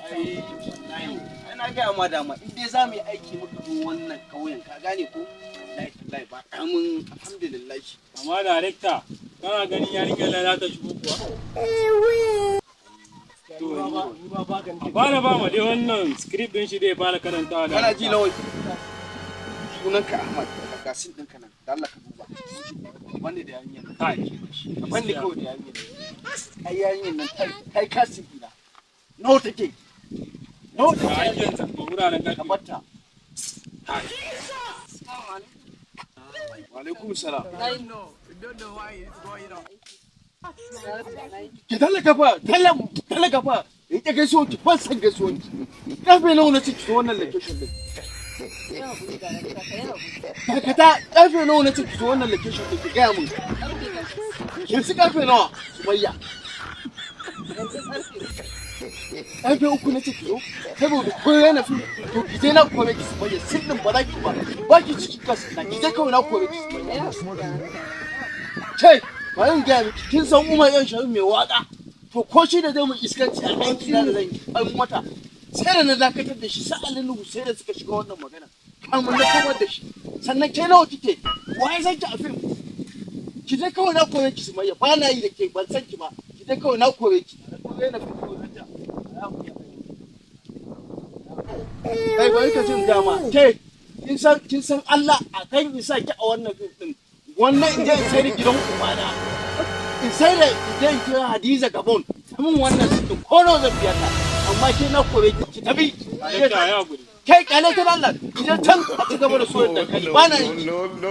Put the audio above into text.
Ai wallahi, ai na gaya ma dama, in dai za mu yi aiki muka zo wannan kauyen, ka gane ko? Wallahi tallahi ba kamun, alhamdulillah. Amma director, kana ganin yarinyar nan za ta shigo kuwa? To, a fara ba ma dai wannan script din shi dai fara karantawa da. Kana ji lawai? Sunanka Ahmad, ga scene ɗinka nan, da Allah ka duba. Banda da yarinyar nan. Kai. Banda kawai da yarinyar nan. Ai yarinyar nan tai casting ɗina. Nawa take? Nawa Ga take? aikin ta wuraren Ka karfe. batta. Wa alaikum salam. Ki tallaka fa, tallaka fa. Rike gaisuwan ki, ban san gaisuwan ki. Karfe nawa na ce ki zo wannan location din? Dakata, karfe nawa na ce ki zo wannan location din, ki gaya mun. Yanzu karfe nawa, Sumayya? Karfe 3 na ce ki zo, saboda ko yana fi to ki je, na kore ki, Sumayya, sirrin ba za ki ba. Ba ki cikin cast na, ki je kawai, na kore ki, Sumayya. Kai, bari in gaya miki, kin san Umar yan Sharif mai waka? To ko shi da zai mu iskanci a aiki na da zan yi an wata. Sai da na dakatar da shi, sa'alin Nuhu sai da suka shiga wannan magana. Kamun na komar da shi. Sannan ke nawa kike? Waye san ki a fim? Ki je kawai, na kore ki, Sumayya, ba na yi da ke, ban san ki ba. Ki je kawai, na kore ki. Kore na fito hajja. Kai, bari ka jin dama. Ke, kin san Allah a kan isa ki a wannan fim din. Wannan in je in sai da gidan ubana. In sai da in je in kira Hadiza Gabon. Ta min wannan scene ko nawa zan biya ta. Amma ke na kore ki, ki tafi. Director, ya hakuri. Kai, kyale ta, Allah. Ki je can a ci gaba da soyar dankali. Ba na yi. No, no.